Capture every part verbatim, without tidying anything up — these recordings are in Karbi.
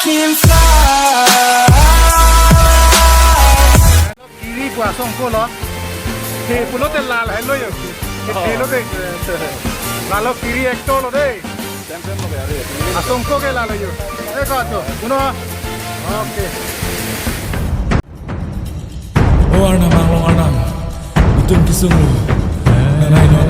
Kiri pu asongko lo. He pulote lal helo yo. He, oh, helo de. Lalo kiri actor lo de. Asongko ke lalo yo. Eh, ko ato. Kuno. Okay. O Arnam, Anglong Arnam, itum kesung lo. Nanai non.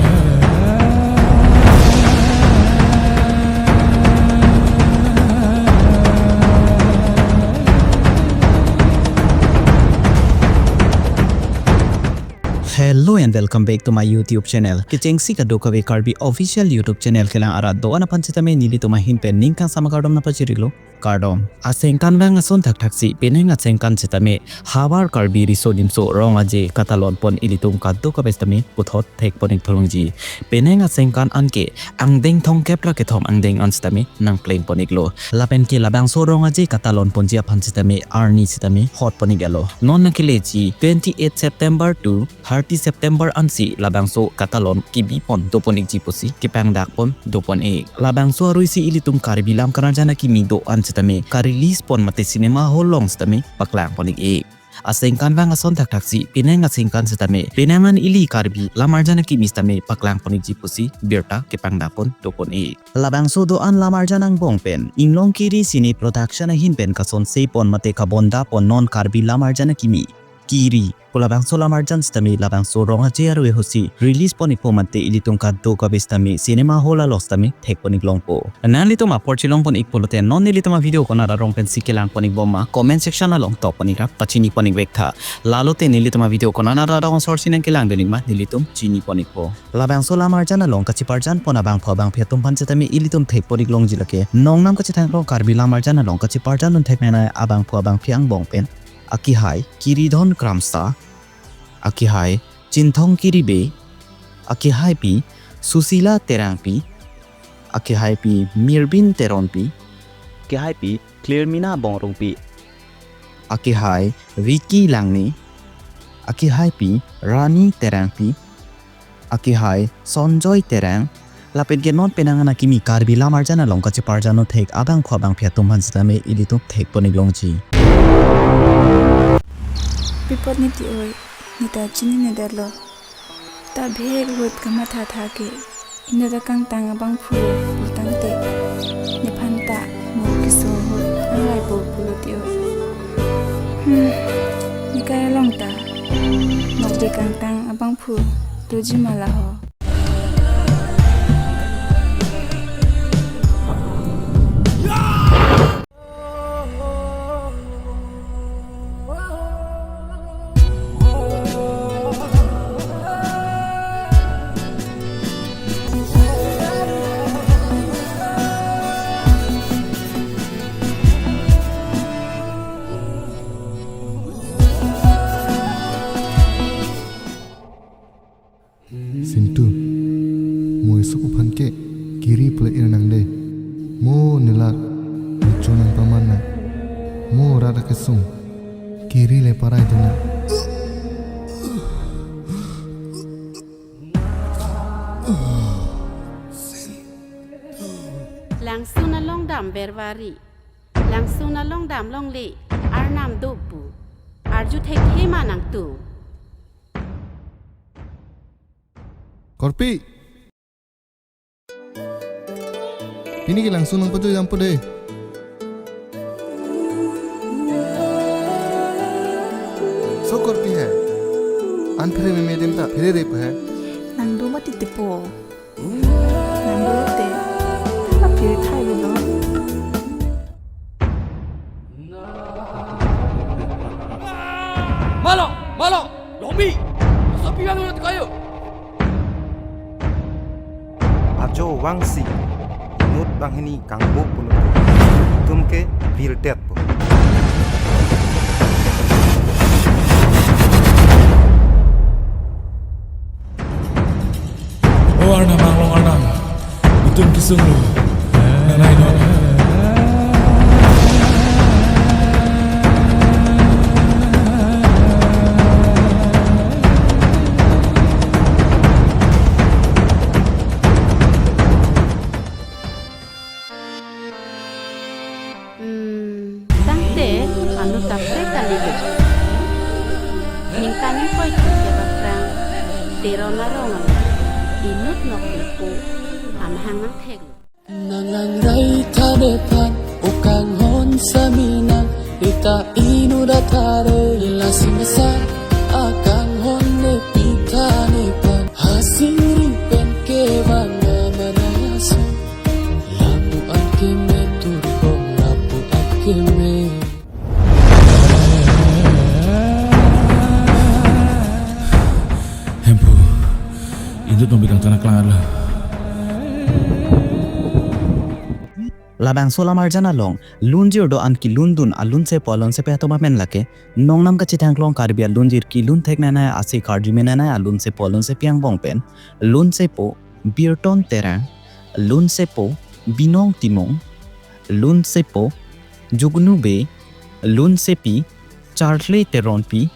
Hello and welcome back to my YouTube channel. Kechengsi kadokave Karbi official YouTube channel kelang arat do-an aphan sitame nelitum ahin pen ning kangsam akardom nangpachirilo. Kardom. Asengkanvang ason thakthaksi, penang asengkan sitame, havar Karbi Riso Nimso Rong Aje katalon pon ilitum kadokave sitame puthot thekpon ik tholongji. Penang asengkan anke angdeng thomkep ra kethom angdeng an sitame nangpleng pon iklo. Lapen ke labangso Rong Aje katalon ponji aphan sitame arni sitame hot pon iklo. Non nangkeleji twenty-eight September to thirty September ansi labangso katalon kebi pon dopon ikji pusi kepangdak pon dopon ik. Labangso arui si ilitum Karbi lam kanarjan akimi do-an sitame ka-release pon mate cinema hall along sitame paklang pon ik. Asengkanvang ason thakthaksi, penang asengkan sitame, penang an ili Karbi lam arjan akimi sitame paklang pon ikji pusi birta kepangdak pon dopon ik. Labangso do-an lam arjan angbong pen Inglong Kiri Cine Production ahin pen kasonse pon mate kabonda pon non Karbi lam arjan akimi Kiri pu labangso lam arjan sitame labangso Rong Aje arui ahutsi release pon ikpo mate ilitum kadokave sitame cinema hall along sitame thekpon ik longpo. Nanglitum apor chelong pon ik pulote non nelitum avideo konat arong pensi kelang pon ikbom ma comment section along tok pon ik ra pachini pon ik vek tha. Lalote nelitum avideo konat arong sorsi nangkelang dun ik ma nelitum chini pon ikpo. Labangso lam arjan along kacheparjan pon abangphu abangphi atum aphan sitame ilitum thekpon ik longji lake. Nongnam kachethang rong Karbi lam arjan along kacheparjan dun theknanai abangphu abangphi angbong pen akehai Kiridhon Kramsa, akehai Chinthong Kiribe, akehaipi Susila Terangpi, akehaipi Mirbin Teronpi, akehaipi Clearmina Bongrungpi, akehai Vicky Langne, akehaipi Rani Terangpi, akehai Sonjoy Terang, lapen ke non penang an akimi Karbi lam arjan along kacheparjan dun thek abangphu abangphi atum aphan sitame ilitum thekpon ik longji. Pi apot ne ti oi, ne ta chinine detlo. Ta bhek ahut kamatha tha ke, inut akangtang abangphu pulotangte, nephan ta mo keso ahut anglai po pulo ti oi. Hmm, ne kai along ta nokbe kangtang abangphu doji ma la ho. Sintu, mo esop aphan ke Kiri pu le ir nang de. Mo ne lak, ne cho nangpaman nang. Mo rat akesung, Kiri le parai dun nang. Langsun along dam vervari. Langsun along dam longle, Arnam do pu. Arju thekthe ma nangtum. Korpi. Pini ke langsun nangpajoi dampo de. So korpi hai. An phere meme adim ta phere rep hai. Nang do mati tepo. Nang do te. Tama phere thai lo. Malo, malo, Longbi. Sopi bang lo kayo. Ajo vangsi inut banghini kangpu pulote itum ke virdet po. O Arnam, Anglong Arnam, itum kesung lo. Nanai non. Hmm. Inut nok depo amahang nangthek. Nang langrai than ephan, o kanghon sami nang, rita inut athare, lasi masa akanghon nepithan ephan, hasing ri pen kevang amanai aso, lapu an keme turbong, lapu an keme. Hemphu, inut nong bidang chana klang arlo. Labangso lamarjan along, lunjir do-an kelundun alunsepo alunsepi atum amen lake, nongnam kachethanglong Karbi alunjir kelun theknanai ase karjumenanai alunsepo alunsepi angbong pen, lunsepo Birton Terang, lunsepo Binong Timung, lunsepo Jugnu Bey, lunsepi Charle Teronpi,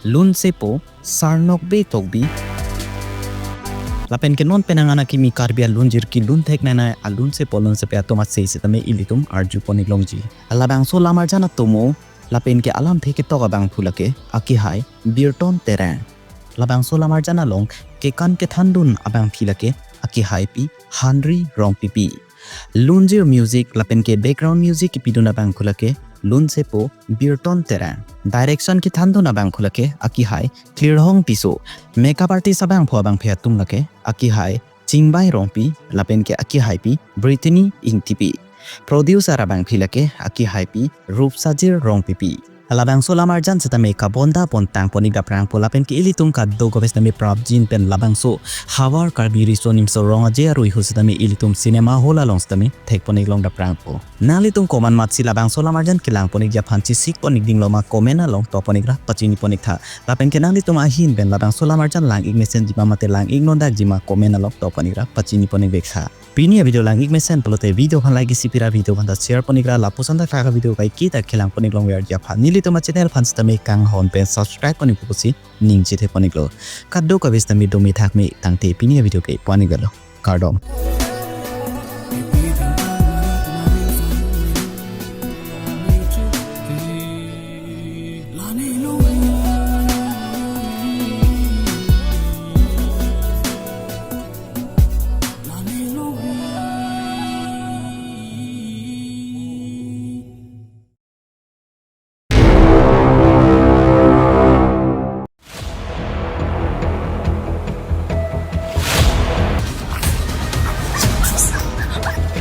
lunsepo Sarnok Bey Tokbi. Lapen ke non penang an akimi Karbi alunjir kelun theknanai alunsepo alunsepi atum asai sitame ilitum arjupon-ik longji. Labangso lamarjan atomo, lapen ke alamthe ketok abangphu lake, akehai Birton Terang. Labangso lamarjan along kekan kethandun abangpi lake, akehaipi Henry Rongpipi. Lunjir music lapen ke background music kepidun abangphu lake, lunsepo Birton Terang. Direction kethandun abangphu lake, akehai Klirhong Tisso. Makeup artist abangphu abangpi atum lake, akehai Chingbai Rongpi, lapen ke akehaipi Brittany Ingtipi. Producer abangpi lake, akehaipi Rupsajir Rongpipi. Labangso lamarjan sitame kabonda bontang pon-ik daprangpo, lapen ke ilitum kadokave sitame prapjin pen labangso Havar Karbi Riso Nimso Rong Aje Arui hu sitame ilitum cinema hall along sitame thekpon-ik long daprangpo. Nanglitum komat matsi labangso lamarjan kelang pon-ikji aphan chesik pon-ik dinglo ma comment along topon-ik ra pachinipon-ik tha. Lapen ke nanglitum ahin pen labangso lamarjan lang-ik mesenji ma mate lang-ik non dakji ma comment along topon-ik ra pachinipon-ik vek tha. Pini avideo lang-ik mesen pulote video aphan like isi pi ra, video aphan ta share pon-ik ra, lapuson ta kaka video kaike ta kelang pon-ik longverji aphan nelitum achannel aphan sitame kanghon pen subscribe pon-ik pu pusi ning chethe pon-iklo. Kadokave sitame dome thakme tangte pini avideo ke pon-ik lo. Kardom.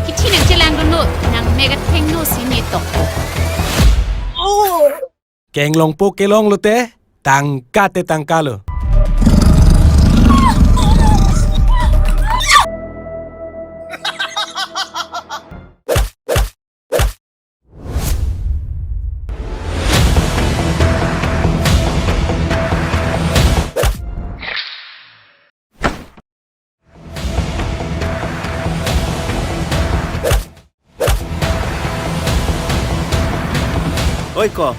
Kithi nangchelangdunlo, nang mega thengno si ne tok. Kenglongpo kelong lote, tangka te tangka lo. Oi ko,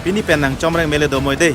pini pen nang chomreng mele do moi dei.